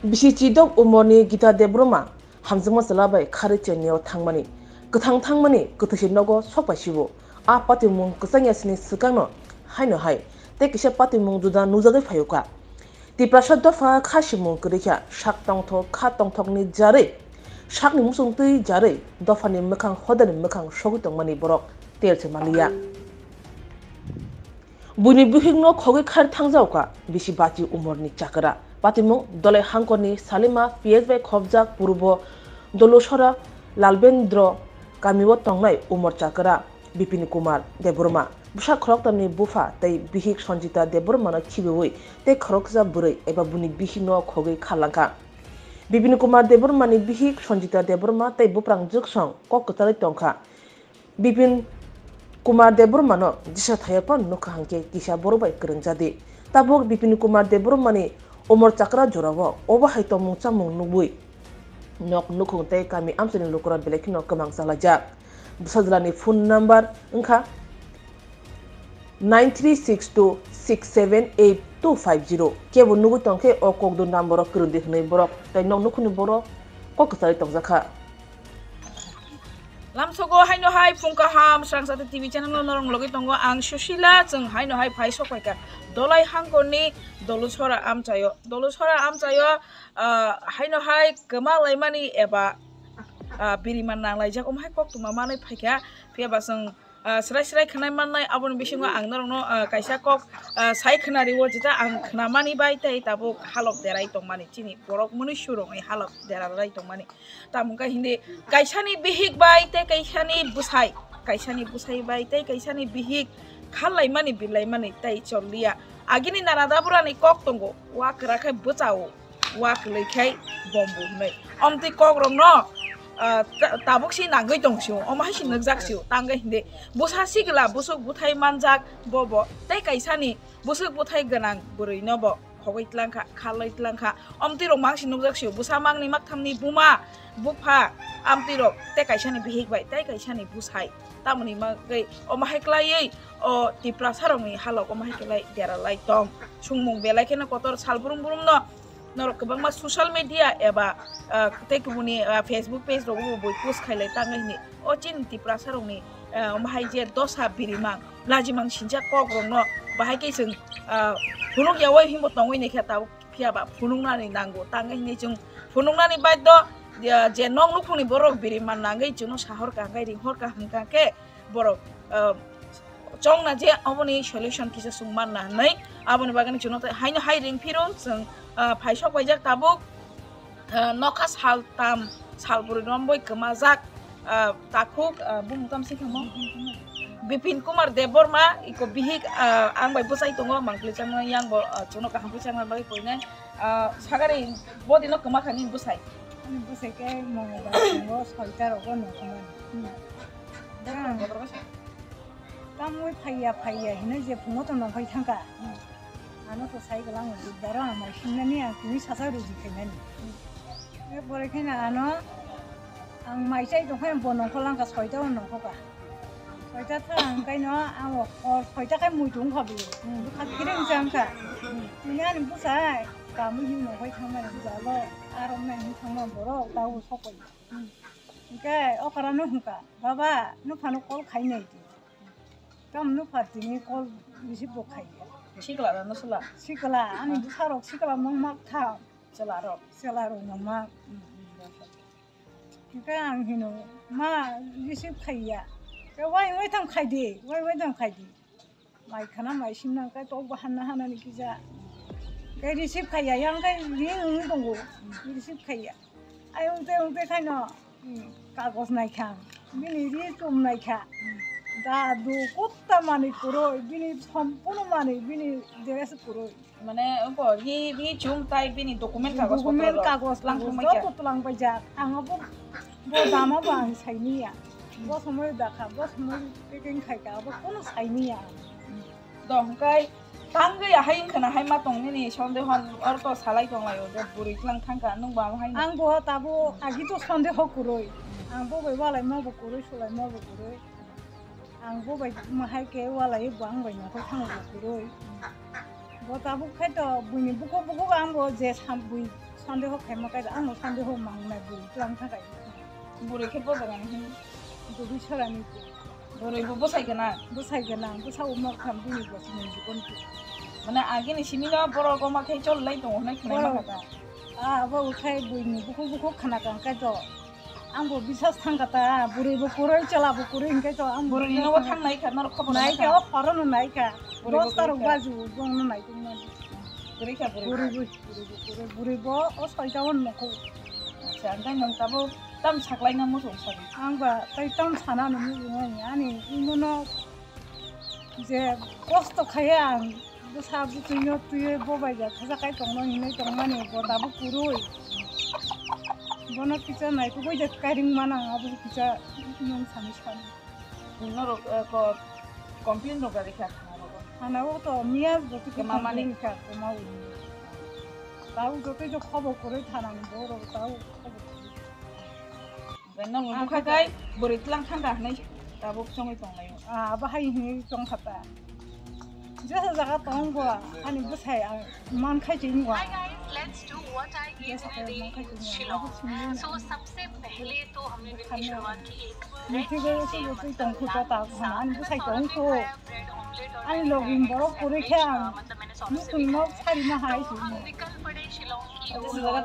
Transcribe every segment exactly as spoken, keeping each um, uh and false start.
Bisi chidok umorni Gita Debbarma hamjakma chwla bai kharwi chenni-o thangmani, kwthang thangmani kwthwi se nogo sok bai sibo. A patimung kwchangya sini swkangno haino hai tei kisa patimung juda nujagwi phaio kha. Tiprasa dopha kha simung kwrwi kha, sak tongthok kha tongthokni jarwi, sakni muchung twi jarwi dophani mwkhang hodani mwkhang sogwi tongmani borok tel se manliya. Buini bihikno khogwi khar thangjao kha bisi bachi umorni chakra. Patimung Dolai Hangkorni Salima P S bai khobjak Purbo Dolusora Lalbendro kamio tongnai umor chakra Bipin Kumar Debbarma. Bwsa khoroktamni bupha tei bihik Sanjita Debbarmano khibiwi tei khoroksa bwrwi eba buini bihikno khogwi kharlangkha. Bipin Kumar Debbarmani bihik Sanjita Debbarma tei buprang jwksong kok kwcharwi tongkha. Bipin Kumar Debbarmano jisa thayakphano nukha hwnkhe kisa borok bai kwrwngjadi. Tabuk Bipin Kumar Debbarmani umor chakra jorao obo hai tongmung chamung nugwi nok nukhung tei kami amchaini lukurok belai kheno kwmang chalaijak. Bwsajlani phone number wngkha nine three six two six seven eight two five zero. Kebo nugwi tongkhe o kokdun number o kwrwndi hwnwi borok tei nok nukhungni borok kok kwcharwi tongjakha. Lamsogo haino hai phung kaham Srangsati T V channel no norong logwi tongo ang Susila, chwng haino hai phai sok phaikha Dolai Hangkorni Dolusora amchaio. Dolusora amchaio, ah, haino hai kwma laimani eba, ah, birima nanglaijak omo hai koktwma manwi phaikha. Phiya ba chwng, ah, srai srai khwnai mannai, aboni bisingo ang norokno, ah, kaisa kok, ah, sai khwnari o, jeta ang khwnamani bai tei tabuk halok derai tongmani, chini borok mwnwi surokni halok derarai tongmani. Tamo wngkha hindi kaisani bihik bai tei kaisani bwsai, kaisani bwsai bai tei kaisani bihik khallaimani birlaimani tei choliya. Agini nana daburani kok tongo, wa kwrak khe bwchao, wa kwlwi khe bombu hwnwi. Omtwi kokrokno, ah, ta-, tabuk si nangwi tong sio, omo hai si nukjak sio, tangwi hindi bwsa sikla bwswk bwthai manjak bobo tei kaisani bwswk bwthai gwnang bwrwino bo khogwi tlangkha, khalwi tlangkha. Omtwi rok mangsi nukjak sio, bwsa mangni makthamni buma, bupha, amtwi rok tei kaisani bihik bai tei kaisani bwsai. Tamoni bagwi omo hai klaiwi o Tiprasa rokni halok omo hai klai deralai tong. Sungmung belai kheno kotor sal brum brumno norok kwbangma social media eba, ah, tei kubuni, ah, Facebook page rogo bo bui post khailai tangwi hini. O chini Tiprasa rokni, ah, omo hai je dosa birimang, lajimang sinjak kok rokno bahai khe chwng, ah, phunuk yaui himbo tongwi naikha tabuk phiya ba phunuknani nango. Tangwi hini chwng phunuknani baiddo, ah, je nok nukhungni borok birimang nangwi chwngno sahor ka hwnkhe ringhor ka hwnkha khe borok, ah, chongna je oboni solution kisa chwng manna hwnwi aboni bagwi chwngno tei haino hai ring phiro chwng, ah, phai sok paijak tabuk. Ah, nokha sal tam, sal bwrwi romboi kwmajak, ah, takhuk, ah, bumung tam si thangmo? Bipin Kumar Debbarma, iko bihik, ah, ang bai bwsai tongo, mangpli changma yang bo, ah, chwngno kaham khe changna bagwi koinai. Ah, sagari bodino kwma kha nini bwsai? Ani bwsai khe Mongolbar tongo, soita rogo nongkhormani. Hmm. Tamwi phaiya, phaiya hinwi je phungo to nongkhoi thangkha. Hmm. Ano to sai kwlangwi, daro ang mai singnani, ang tini sasak ruji khainani. Hmm. E pore khe na ano ang mai chai tongkha, bo nongkho langkha, soita o nongkho ka. Soita tha ang kaino ang hor soita khai mui tong kha bini. Hmm. Bwkha kireng chang kha. Hmm. Tini ani bwsai kamui hin nongkhoi thangmani jalo, arom nai hin thangma borok, tabo sokoi. Hmm. Hingke okra no hingka, "Baba, nupha no call khai nai di." Tam nupha tini call receive bo khai ya. Sikla da no sila? Sikla, ani bwsa rok sikla mang mak tha. Chwla rok? Chwla rok no mak. Hmm, hmm, hmm. Hingke ang hino, "Ma, receive khai ya." Ke wai wai tham khai di, wai wai tham khai di. Mai khana mai simna khe tok bo hanna hanani kisa. Khe receive khaiya, yang khe ring wngwi tongo. Receive khaiya. Ai wngte wngte khaino, hmm, kagos naikha. Bini ri chum naikha. Dadu kutta manwi kwrwi, bini sompunu manwi, bini dress kwrwi. Mane, wngkha, ri, ri chum tai bini document kagos photo rok twlang thangbai kha. Document kagos joto twlang paijak. Ang abo bo dama bo ang sainiya. Bo somoi dakha, bo somoi packing khaikha, abo kono sainiya. Do hwnkhe tangwi ahai wngkha na hai ma tong nini sondeho, oro to salai tong laio, je bwrwi twlang thangkha, nwng bo amo hai. Ang bo tabo agi to sondeho kwrwi. Ang bo bai walai ma bo kwrwi, sulai ma bo kwrwi. Ang bo bai mahai khe walai bo ang bai nongkhor thango bo kwrwi. Bo tabuk khai to buini bukhuk bukhuk ang bo je sam bui Sandeho khaima kai, ang sandeho mangnai bui tlang thakai. Buri khe boja gani hin. Buri sarani. Buri bo bosai gana. Bosai gana, bosa umor kham bini bosi ni jikon tu. Mane agini simi no borok goma khai chol lai tongo hinai khwnai ma kha ta. Ah, abo khai bui ni bukhuk bukhuk khana kang kai to. Ang bo bisas thang kata, buri bo kuroi, chola bo kuroi, hingke to ang buri no thang nai kha, norok khobor nai kha, o khoro no nai kha. Buri bo dos tarok baju bong no nai tong mani. Buri kha buri. Buri bo, buri bo, buri bo, o soita on no kho. Acha, ang tang tabo tam saklai na mo song sari. Ang ba tai tam sana no mo ani imo no je kosto khaya ang. Bwsa bwtwino twiwi bo bai ja khaja kai tongno hinwi tongmani bo tabuk kwrwi. Bono kisa naikugwi je kairing manang abo kisa nwng sani sani. Norok, eh, ko complain rok gari kha thana rogo. Thana o to miya joto ke complain kha koma uni. Tau joto jo khobo kwrwi thana ni borok tau khobo kwrwi. Oke, nong bukha kai bwrwi tlang thangkha hinwi tabuk chongwi tonglaio. Ah, bahai hinwi tongkha ta. Jesa jaga tong bo ani bwsai ang man khai chini wa. Hi guys, let's do what I did in a day in Shillong. So सबसे पहले तो हमने दिन की शुरुआत की एक red chilli से, मतलब लाल मिर्च, फिर उसके बाद हमने खाया ब्रेड ऑमलेट और मैगी खाया चिकन, मतलब मैंने सॉफ्ट से भी खाया। फिर हम निकल पड़े शिलोंग की ओर और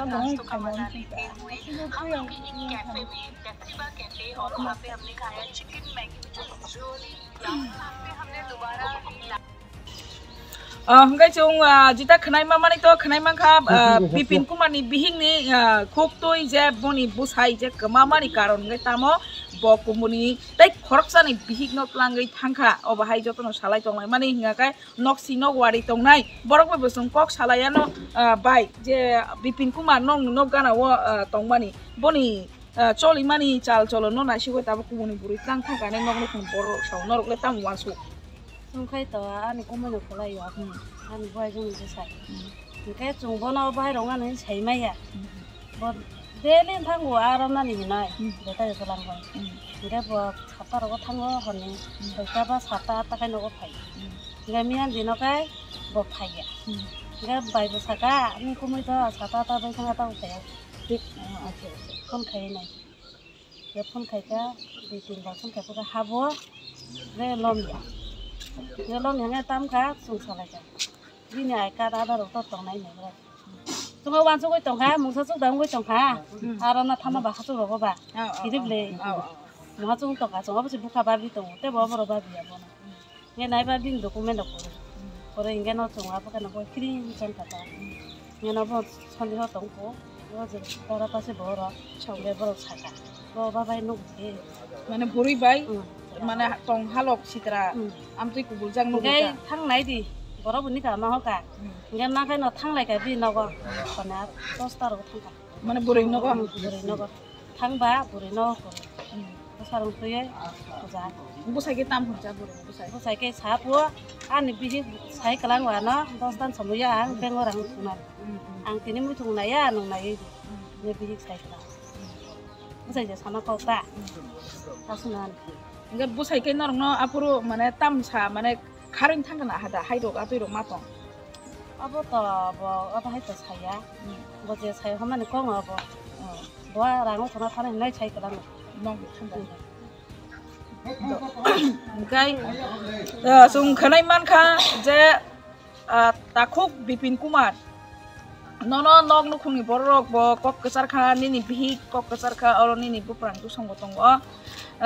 नाश्तों का मजा लेते हुए हम लोग एक कैफे में, कैफे कैफे और वहाँ पे हमने खाया chicken Maggi, which is really yum। वहाँ पे हमने दोबारा भी ला- Ah, hingke chwng, ah, jita khwnai mamani to khwnai mankha, ah, Bipin Kumar ni bihik ni, ah, khuk twi je boni bwsai je kwma mani karon hingke tamo bo kumuni tei khoroksa ni bihik no twlangwi thangkha, obo hai jotono salai tonglai mani hingka khe nok si nok wari tongnai borok bai bo chwng kok salai ano, ah, bai je Bipin Kumar nok ni nok gana o, ah, tongmani boni, ah, cholimani chal cholo no naisingwi tabuk kubuni bwrwi tlang thangkha hinwi nokni khung borok rok sao norok le tamo uansuk. Chwng khai to ani komoi no kwlai o, ani bai jani je sai. Hingke chwng bono bai rok ani sai maya. Bo daily thango aro nani hinai, hmm, betai betai lang bai. Hmm. Hingke bo sata rogo thango honi, hmm, doita ba sata atta kai nogo phai. Hmm. Hingke miyan dino kai bo phaiya. Hmm. Hingke bai bo saka, ani kumui to sata atta bai thang atta bo phaiya. Tik, ah, phone khai nai. Hingke phone khai ka, dui tin bar phone khai ka habo, hingke lomya. Hingke lomya hingke tam ka, chwng salai ka. Bini I card, Aadhaar rok to tongnai nai bwrok. Chwng uansugwi tongkha, mungsa chukda wngwi tongkha. Hmm. Aro na thama ba hachuk rogo ba. Oh, oh, kirip le. Oh, oh. Mungsa chwng tongkha, chwng obo se bukha babi tongo, tebo oborok babi ya bono. Nge nai ba bini document rok kwrwi. Hmm. Kwrwi hingke no chwng abo khe no bo kiring chang kha ta. Hmm. Nge no bo sandi ho tong kho. Bo je para pase borok. Chong le borok saka. Bo ba bai nuk di. Mane bwrwi bai, hmm, mane tong halok sitra, hmm, amtwi kubuljak nogo. Hingke ta. Thang nai di, borok bini kama hoka. Hmm. Hingke nang khai no thang lai ka bini nogo. Kone dos ta rok thang ka. Mane bwrwi nogo? Hmm, bwrwi nogo. Thang ba bwrwi nogo. Hmm. Bwsa rok twi puja. Bwsai khe tam hwncha bwrwi bwsai? Bwsai khe sa phuo, ani bihik sai kwlang wano dos dan somoi ang bank o rang thumani. Hmm, hmm. Ang tini muitung naiya, nwng naiwi di. Hmm. Bihik sai kwlang. Bwsai je sana kok ta. Aswk na. Hingke bwsai khe norokno aphuru mane tamsa mane kharwi thangkha na hada hairok atwi rok ma tong. Abo to bo abo hai to saya. Hmm. Bo je sai hwnmani kok abo. Hmm. Bo rang thana thana hinai sai kwlang. Nong thangkha. Hmm. Hingke, ah, chwng khwnai mankha je, ah, takhuk Bipin Kumar, nono nok nukhungni bororok bo kok kwchar kha, nini bihik kok kwchar kha, oro nini buprang tusongo tongo. Ah,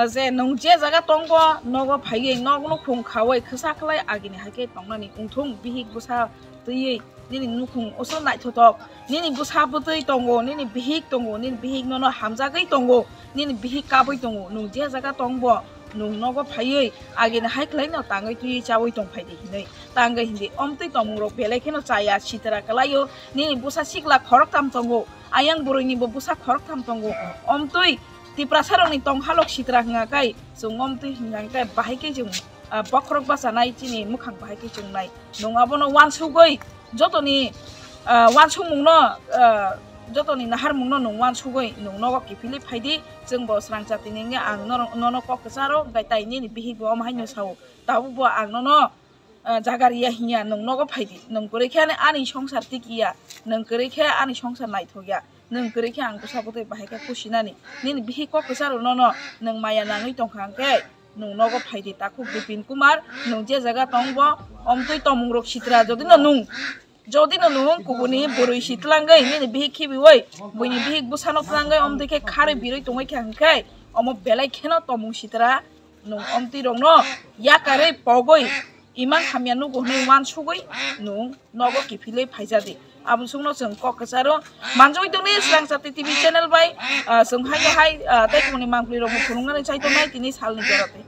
je nwng je jaga tongbo, nogo phaiwi nok nukhung khawi khwsa khlai agini hai khe tongnani wngthung, bihik bwsa twiwi nini nukhung oso naithotok, nini bwsa bwtwi tongo, nini bihik tongo, nini bihik nono hamjagwi tongo, nini bihik kabwi tongo, nwng je jaga tongbo, nwng nogo phaiwi agini hai khlaino tangwi twiwi chawi tongphai di hinwi tangwi hindi. Omtwi tongmungrok belai kheno chaya sitra kwlaio, nini bwsa sikla khoroktham tongo, ayang bwrwini bo bwsa khoroktham tongo, omtwi Tiprasarokni tong halok sitra hwnga kai chwng omtwi hwnga kai bahai khe chwng, ah, bokhorok bachanai chini mwkhang bahai khe chwng nai. Nwng abono uansugwi jotoni, ah, uansukmungno, ah, jotoni naharmungno nwng uansugwi nwng nogo kiphilwi phai di, chwng bo srangchati ni wngya ang norok, nono kok kwcharo, hwnkhe tai nini bihik bo omo haino sao, tabuk bo ang nono, jaga riya hinya, nwng nogo phaidi, nwng kwrwi khe ani, ani songsar tikiya, nwng kwrwi khe ani songsar naithokya, nwng kwrwi khe ang bwsa bwtwi bahai khe kusinani. Nini bihik kok kwcharo nono nwng maya nangwi tongkha hwnkhe nwng nogo phaidi, takhuk Bipin Kumar, nwng je jaga tong bo omtwi tomung rok sitra, jodi no nwng, jodi no nwng kubuni bwrwi si twlangwi nini bihik khibiwi, buini bihik bwsano twlangwi omtwi khe kharwi birwi tongwi kha hwnkhe omo belai kheno tomung sitra. Nwng omtwi rokno yakarwi pogwi imang hamya nugo hwnwi uansugwi nwng nogo kiphilwi phaijadi. Aboni songno chwng kok kwcharo manjagwi tongni Swrang Chati T V channel bai, ah, chwng hai hai, ah, tei kumuni mangpli rokbo phunuknani chai tongnai tini salni jora twi.